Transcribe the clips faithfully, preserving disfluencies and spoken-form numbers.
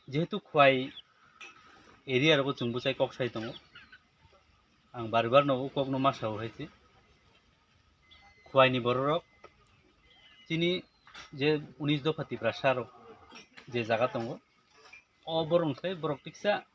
Jehetu Khwai area rogo chwng bwchai kok sai tongo, ang bari bar no o kok no ma sao hai se. Khwai ni borok rok chini je unis dopha Tiprasa rok je jaga tongo, o borok sai borok tiksa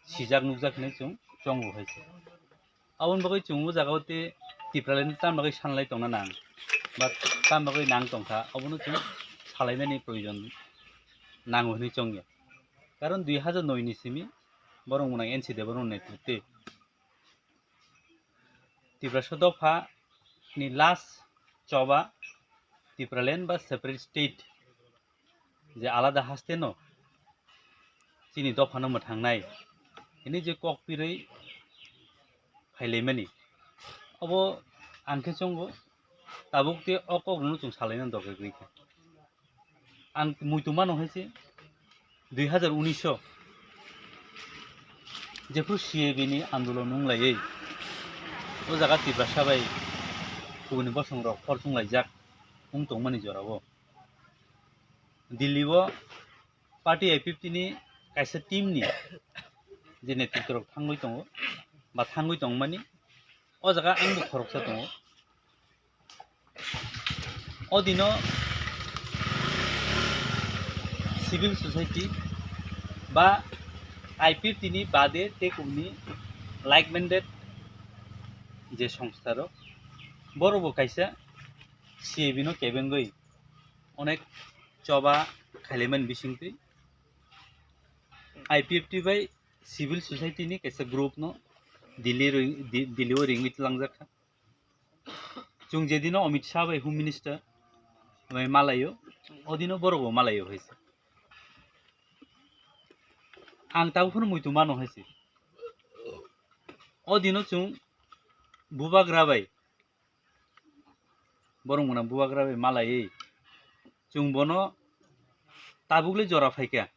sijak nukjak hinwi chwng chongo hai se. Aboni bagwi chwng o jaga o tei Tipraland ni tam bagwi sanlai tongna nang ba tam bagwi nang tongkha, obono chwng salaimani proyojon nango hinwi chongya. Karon dui hajar noi ni simi borok mwnang N C Debbarma ni netrite Tiprasa dopha ni last choba Tipraland ba separate state je alada haste no chini dopha no mwthangnai hinwi je kok pirwi phailaimani, obo ang khe chongo, tabuk tei o kok rok no chwng salaina dorkar kwrwi kha. Ang muitu mano hai se dui hajar unis o jephru C A B ni andolon wng laiwi o jaga Tiprasa bai kubuni bosong rok hor chwng laijak wng tongmani jora o Delhi o party I P F T ni kaisa team ni je netritw rok thangwi tongo ba thangwi tongmani, o jaga ang bo khoroksa tongo. O dino civil society ba I P F T ni bade tei kubuni like minded je songstha rok, borok bo kaisa C A B no kebengwi onek choba khailaimani bisingtwi I P F T bai civil society ni kaisa group no Delhi rwi-, Di-, Delhi o ringwi tlangjak kha. Chwng jedino Amit Shah bai Home Minister bai malaio, odino borok bo malaio hai se. Ang tabuk phano muitu mano hai se. Odino chwng bubagra bai borok mwnang bubagra bai malaiwi chwng bono tabukle jora phaikha,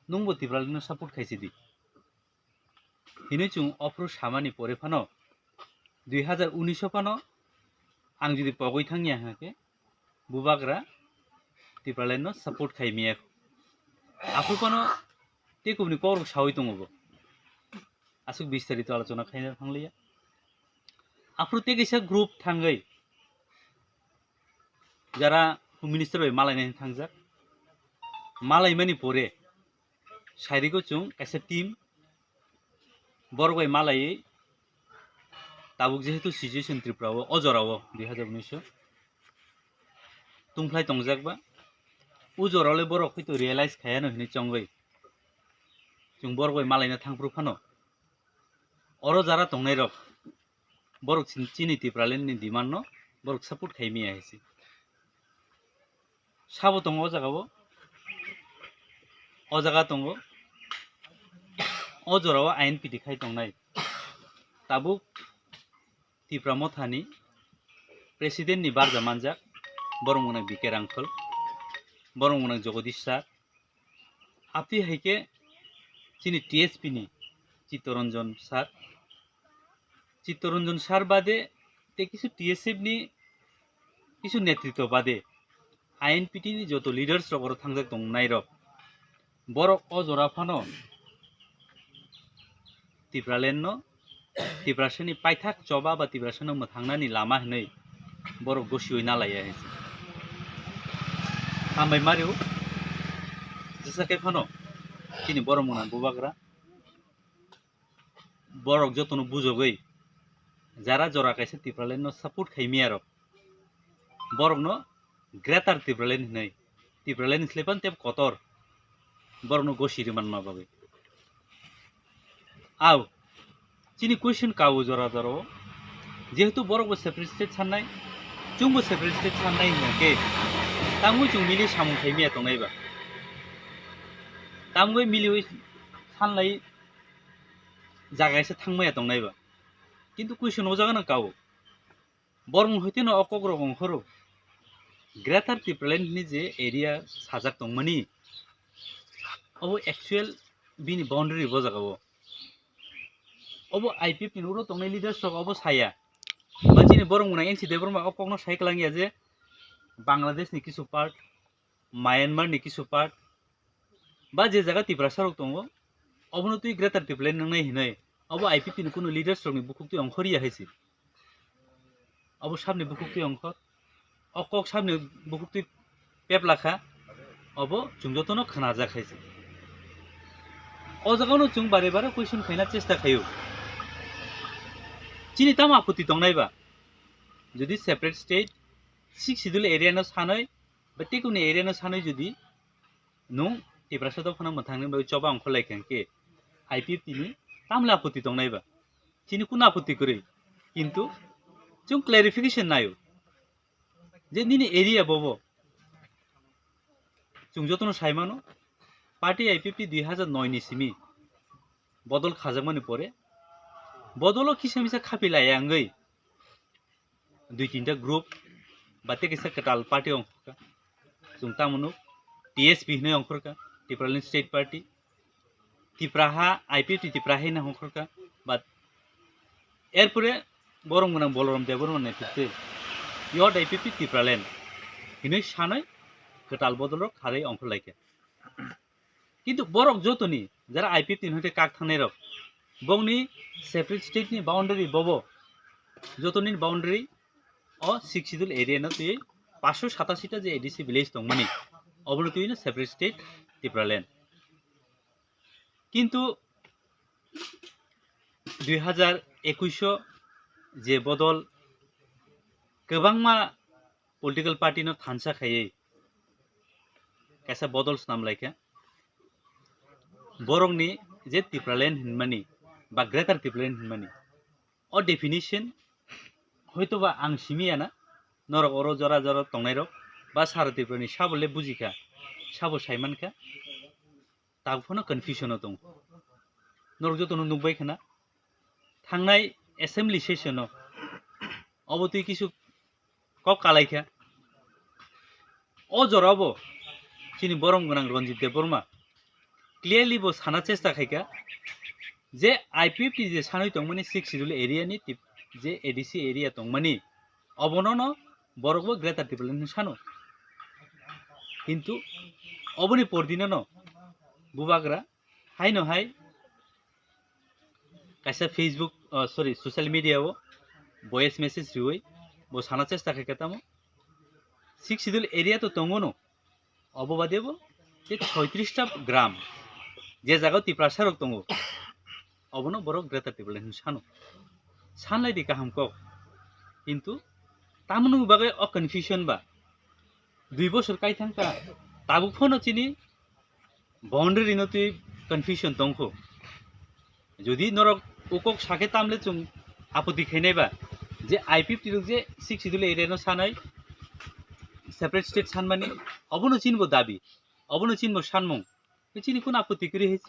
nwngbo Tipralandno support khaisidi hinwi chwng ophru samani pore phano dui hajar unis o phano ang jodi pogwi thangya hwnkhe bubagra Tipralandno support khai maya. Aphuru phano tei kubuni kokrok sawi tongo bo. Aswk bistarito alochona khaina thangliya. Aphuru tei kaisa group thangwi jara Home Minister bai malainani thangjak. Malaimani pore sairiko chwng kaisa team borok bai malaiwi tabuk jehetu situation Tripura o, o jora o dui hajar unis o tungphlai tongjak ba, o jora o le borok hwito realize khaiya no hinwi chongwi chwng borok bai malaina thangphru phano oro jara tongnai rok borok chin-, chini Tipraland ni demand no borok support khai maya hai se. Sabo tongo o jaga o, o jaga tongo, o jora o I N P T khai tongnai. Tabuk Tipra Motha ni President ni barja manjak, borok mwnang B K Rangkhol, borok mwnang Jagadish Sir, aphi hai khe chini T S P ni Chittaranjan Sir, Chittaranjan Sir bade tei kisu T S F ni kisu netritw bade I N P T ni joto leaders rok oro thangjak tongnai rok, borok o jora phano Tipraland no Tiprasani paithak choba ba Tiprasano mwthangnani lama hinwi borok gosiwi nalaiya hai se. Hambai mario jesa khe phano chini borok mwnang bubagra borok jotono bujogwi jara jora kaisa Tipraland no support khai maya rok borokno Greater Tipraland hinwi, Tipraland ni slaipan tep kotor, borokno gosi rwmanma bagwi. Au, chini question kawo jora jora o, jehetu borok bo separate state sannai, chwng bo separate state sannai hwnkhe, tamo chwng mili samung khai maya tongnai ba? Tamo miliwi sanlai jaga se thangmaya tongnai ba? Kintu question o jaga nang kawo. Bormung hoiteno o kokrok ongkhoro Greater Tipraland hwnwi je area sajak tongmani, obo actual bini boundary bo jaga o. Obo I P F ni uro tongnai leaders rok obo saya. Ba chini borok mwnang N C Debbarma o kokno sai kwlangya je Bangladesh ni kisu part, Myanmar ni kisu part, ba je jaga Tiprasa rok tongo, obono twi Greater Tipraland nangnai hinwi, obo I P F T ni kunu leaders rokni bukhuk twi ongkhor ya hai se. Obo sabni bukhuk twi ongkhor, o kok sabni bukhuk twi pepla kha, obo chwng jotono khnajak hai se. O jagano chwng bare bare question khaina chesta khaio, chini tamo aputti tongnai ba? Jodi separate state, Sixth Schedule area no sanwi ba tekuni area no sanwi jodi nwng Tiprasa dophano mwthangni bagwi choba ongkhorlai kha hwnkhe I P F T ni tamle aputti tongnai ba? Chini kunu aputti kwrwi, kintu chwng clarification naio je nini area bobo. Chwng jotono sai mano, party I P F T dui hazar noi ni simi bodol khajakmani pore bodolo kisa misa khapilaiya wngwi dui tinta group ba tei kaisa kwtal party ongkhorkha. Chwng tamo nuk, T S P hinwi ongkhorkha, Tipraland State Party. Tipraha, I P F T Tipraha hinwi ongkhorkha. But erpore borom gwnang Boloram Debbarma ni netrite Youth I P F T Tipraland hinwi sanwi kwtal bodolrok kharwi ongkhorlaikha. Kintu borok jotoni jara I P F T ni hoite kak thangnai rok, bongni separate state ni boundary bobo, jotoni boundary o Sixth Schedule area no twi paanch sho satashi ta je A D C village tongmani, obono twi no separate state Tipraland. Kintu dui hazar ekush o je bodol kwbangma political party no thansa khaiwi kaisa bodol snam laikha. Borokni je Tipraland hinmani ba Greater Tipraland hinmani, o definition hoitoba ang simi ya na, norok oro jora jora tongnairok ba sara Tripurani sabo le bujikha, sabo saimankha, tabuk phano confusion o tongo. Norok jotono nukbai khana, thangnai assembly session o obo twi kisu kok kalaikha. O jorao bo chini borom gwnang Ranjit Debbarma clearly bo sana chesta khaikha je I P F T je sanwi tongmani Sixth Schedule area ni tip-, je A D C area tongmani, obono no borok bo Greater Tipraland hinwi sano. Kintu oboni pordino no bubagra haino hai kaisa Facebook, oh, sorry, social media o voice message riwi bo sana chesta khaikha tamo Sixth Schedule area to tongo no, obo bade bo je soitris ta gram je jaga o Tiprasa rok tongo, obono borok Greater Tipraland hinwi sano. Sanlai di kaham kok, kintu tamoni bagwi o confusion ba dui bosor kai thangkha, tabuk phano chini boundary no twi confusion tongkho. Jodi norok ukok sakhe tamle chwng apoti khainai ba je I P F T rok je Sixth Schedule area no sanai separate state sanmani, obono chini bo dabi, obono chini bo sanmung, chini kun apoti kwrwi hai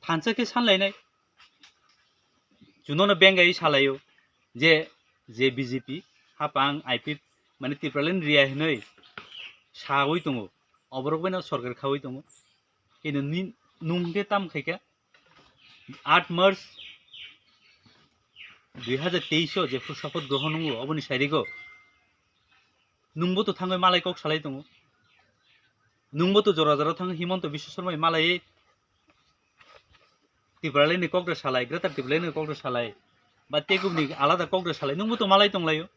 thansa khe sanlainai. Chunono bengaiwi salaio je, je B J P hapang I P F T mane Tipraland riya hinwi sawi tongo, oborok baino sorkar khawi tongo. Kintu ni-, nwng hwnkhe tam khaikha aat March dui hazar teis o jephru shapath grohon wngo oboni sairigo nwngbo to thangwi malai kok salai tongo, nwngbo to jora jora thangwi Himanta Biswa Sarma malaiwi Tipraland ni kok da salai, Greater Tipraland ni kok da salai, ba tei kubuni alada kok da salai, nwngbo to malai tonglaio.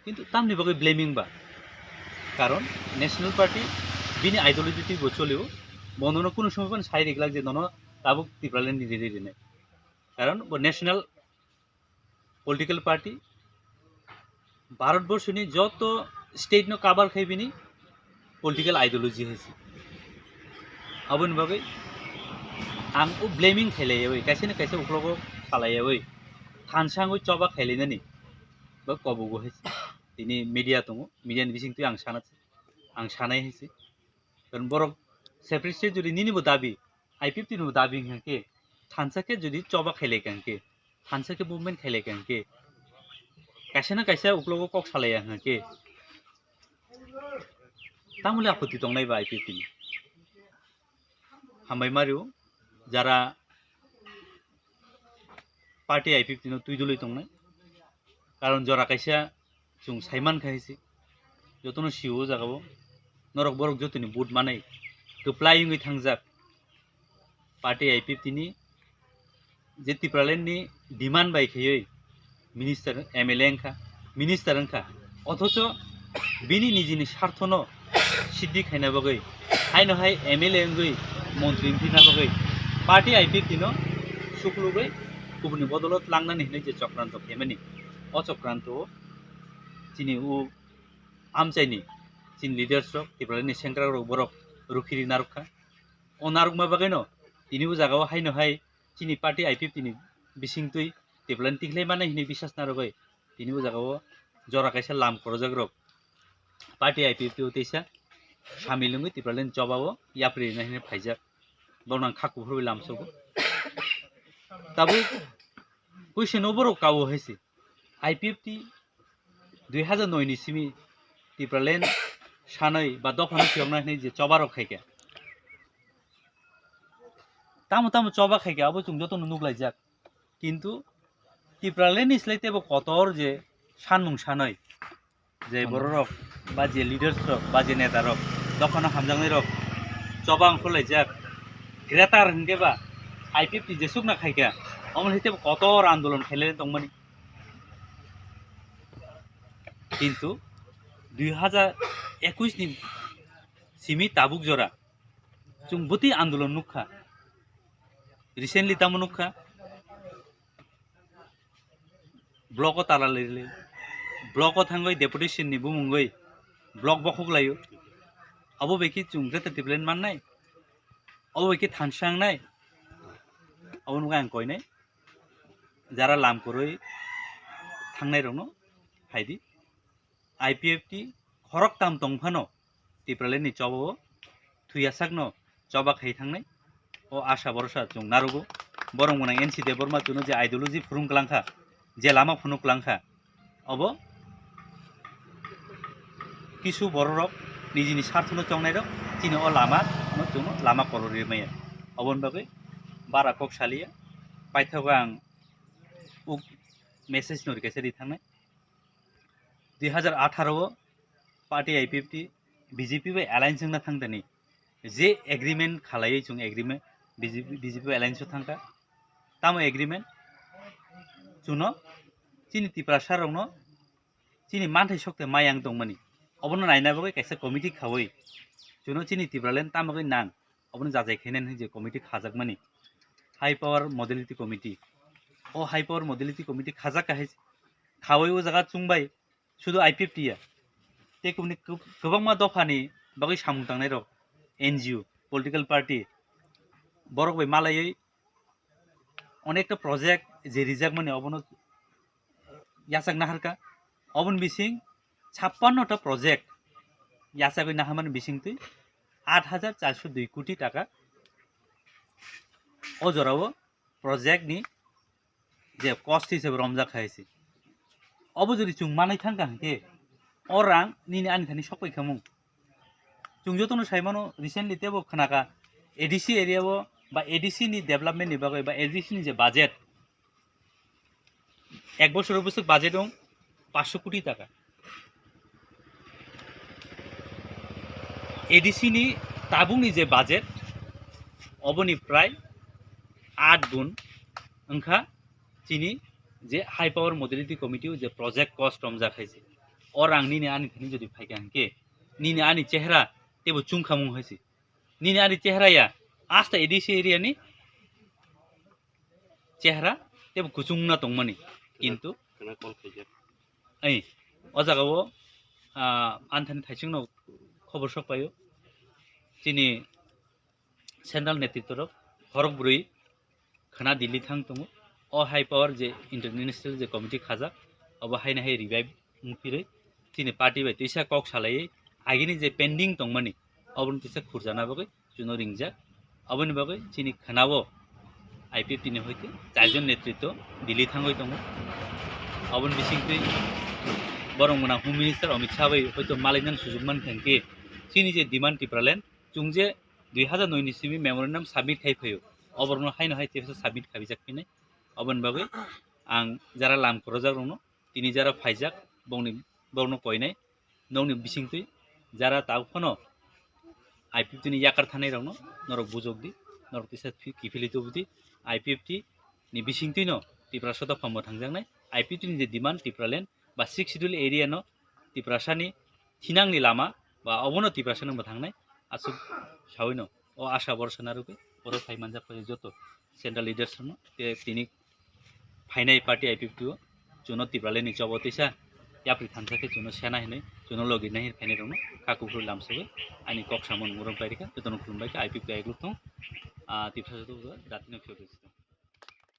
Kintu tamni bagwi blaming ba? Karon National Party bini ideology twi bo cholio, bo nono kunu somoi phano sai riglak je nono tabuk Tipraland ni riri rinai. Karon bo national political party, Bharat borso ni joto state no cover khai bini political ideology hai se. Aboni bagwi ang o blaming khailaiyawi, kaisa ni kaisa uklogo khalaiyawi, thansa wngwi choba khailainani ba kobogo hai se. Tini media tongo, media ni bising twi ang sana, ang sanai hai se. Karon borok separate state jodi nini bo dabi, I P F T ni bo dabi hwnkhe, thansa khe jodi choba khailai kha hwnkhe, thansa khe movement khailai kha hwnkhe, kaisa na kaisa uklogo kok salaiya hwnkhe, tamoni apoti tongnai ba I P F T ni? Hambai mario, jara party I P F T no twi dului tongnai, karon jora kaisa chwng saiman kha hai se, jotono sio o jaga o norok borok jotoni vote manwi kwplai wngwi thangjak party I P F T ni, je Tipraland ni demand bai khaiwi minister, M L A wngkha, minister wngkha, othocho bini nijini sarthono siddhi khaina bagwi, haino hai M L A wngwi montri wngphina bagwi party I P F T no suklugwi kubuni bodolo tlangnani hinwi je chokranto khaimani, o chokranto o chini o amchaini chini leaders rok, Tipraland ni sengkrak rok borok rukhiri narwkha. O narwkma bagwino tini o jaga o haino hai chini party I P F T ni bisingtwi Tipraland tikhlai mannai hinwi bisas narwgwi tini o jaga o jora kaisa lam khorojakrok party I P F T o teisa samil wngwi Tipraland choba o yapri rina hinwi phaijak. Borok nang kha kuphur bai lamsogo. Tabuk question o borok kao hai se. I P F T dui hajar noi ni simi Tipraland sanwi ba dophano phiyokna hinwi je choba rok khaikha. Tamo tamo choba khaikha abo chwng jotono nuklaijak. Kintu Tipraland ni slai teibo kotor je sanmung sanwi je borok rok ba je leaders rok ba je neta rok dophano hamjaknai rok choba wngkhorlaijak. Greater hinkhe ba I P F T jesukna khaikha, omo hai teibo kotor andolon khailai tongmani. Kintu dui hajar ekush ni simi tabuk jora chwng bwtwi andolon nukha. Recently tamo nukha, block o tala lirli, block o thangwi deputation ni bumungwi block bokhok laio. Abo bai khe chwng Greater Tipraland mannai, abo bai khe thansa wngnai, abo nukha ang koinai. Jara lam kwrwi thangnai rokno phaidi. I P F T khoroktam tong phano Tipraland ni choba o thwi asakno choba khai thangnai. O asa borosa chwng narugo. Borok mwnang N C Debbarma chwngno je ideology phurung kwlangkha, je lama phunuk kwlangkha, obo kisu bororok nijini sarthono chongnairok chini o lama no chwngno lama korori maya. Oboni bagwi bara kok saliya. Paithago ang uk message no rikaisa ri thangnai. Dui hajar atharo o party I P F T B J P bai alliance wngna thangtani je agreement khalaiwi chwng agreement B J P, B J P bai alliance o thangkha. Tamo agreement? Chwngno chini Tiprasa rokno chini manthai sokte mayang tongmani, obono naina bagwi kaisa committee khawi chwngno chini Tipraland tamo bagwi nang, obono jajai khainani hinwi je committee khajakmani, High Power Modality Committee. O High Power Modality Committee khajak kahai khawi o jaga chwngbai sudu I P F T ya, tei kubuni kwb-, kwbangma dophani bagwi samung tangnai rok, N G O, political party, borok bai malaiwi onekta project je rijakmani obono yachak naharkha. Oboni bising chappanno ta project yachagwi naharmani bisingtwi aat hajar charso dui koti taka o jorao project ni je cost hisabe romjak hai se. Obo jodi chwng manwi thangkha hinkhe o rang nini ani thani sokpai khamung. Chwng jotono sai mano, recently teibo khnakha A D C area o ba A D C ni development ni bagwi ba A D C ni je budget, ek bosoro bwswk budget dong paanch sho koti taka. A D C ni tabukni je budget, oboni prai aat gun wngkha chini je High Power Modality Committee o je project cost romjak hai se. O rang nini ani thani jodi phaikha hinkhe, nini ani chehra teibo chungkhamung hai se. Nini ani chehra ya, asta A D C area ni chehra teibo kuchung wngna tongmani, kintu khna call khaijak. Ai, o jaga o, ah, ani thani thaisingno khobor sok paio. Chini central netritw rok khorok bwrwi khna Delhi thang tongo. O High Power je international je committee khajak, obo haino hai revive wngphirwi chini party bai twisa kok salaiwi agini je pending tongmani, obono twisa khurjana bagwi chwngno ringjak. Aboni bagwi chini khwnao I P F T ni hoite charjon netritw Delhi thangwi tongo. Aboni bisingtwi borok mwnang Home Minister Amit Shah bai hoito malainani sujuk mankha hinkhe chini je demand Tipraland chwng je dui hajar noi ni simi memorandum submit khai phaio, oborokno haino hai teisa submit khaijak phinai. Aboni bagwi ang jara lam kwrwjak rokno tini jara phaijak, bongni, borokno koinai, nokni bisingtwi jara tabuk phano I P F T ni yakar thanai rokno norok bujok di, norok tisa phi-, kiphilwi tubu di. I P F T ni bisingtwi no Tiprasa dopha mwthangjaknai. I P F T ni je demand Tipraland ba Sixth Schedule area no Tiprasa ni thinang ni lama ba obono Tiprasa no mwthangnai aswk sawi no o asa borsa narwgwi oro phai manjak phai joto central leaders rokno te tini phainai party I P F T o chuno Tipraland ni chobo tisa yapri thansa khe chuno sena hinwi chuno logi nai hinwi phainai rokno kha kuphur lamsogwi ani kok samon murom pairikha jotono khulumbai kha I P F T o egluk thung, ah, Tiprasa joto jatino phiyok rwsithung.